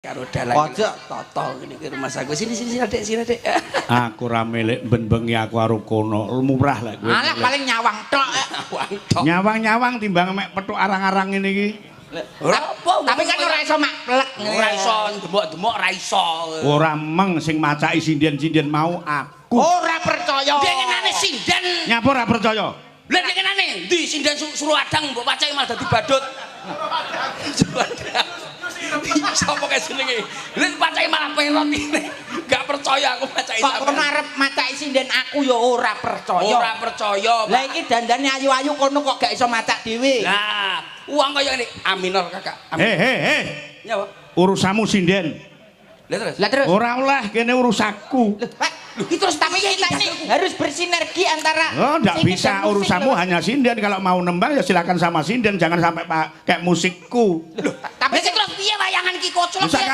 Karo dalang. Ojo. Toto ngene iki rumah aku. Sini sini sini, Adik, sini, Adik. Aku ora milik ben bengi aku karo kono. Murah lek kowe. Alah, paling nyawang tok. Wang tok. Nyawang-nyawang timbang mek petuk arang-arang ngene iki. Ora apa. Tapi kan ora iso maklek. Ora iso demok-demok, ora iso. Ora meng sing macaki sinden-sinden mau aku. Ora percaya. Dengenane sinden. Nyapa ora percaya? Lah, dengenane ndi sinden suruh adang mbok pacaki malah dadi badut. Suruh adang. Sapa kae jenenge? Lah, pacaki malah perot ini. Gak percaya aku pacaki Kok sampean. kono arep macaki sinden, aku ya ora percaya. Ora percaya. Lah, iki dandane ayu-ayu kono kok gak iso macak dhewe. Lah, uang kaya ngene. Aminor, Kakak. Amin. He he he. Nyapa? Urusanmu sinden. Lah, terus. Lah, terus. Ora oleh kene urusaku. Loh, Pak, Lho, iki terus tapi piye iki kita ini dagelku? harus bersinergi antara Oh, ndak sini bisa dan musik urusanmu loh. Hanya sinden. Kalau mau nembang ya silakan sama sinden, jangan sampai pakai musikku. Tapi Lah, terus piye wayangan Ki Koclok? Bisa. Ya?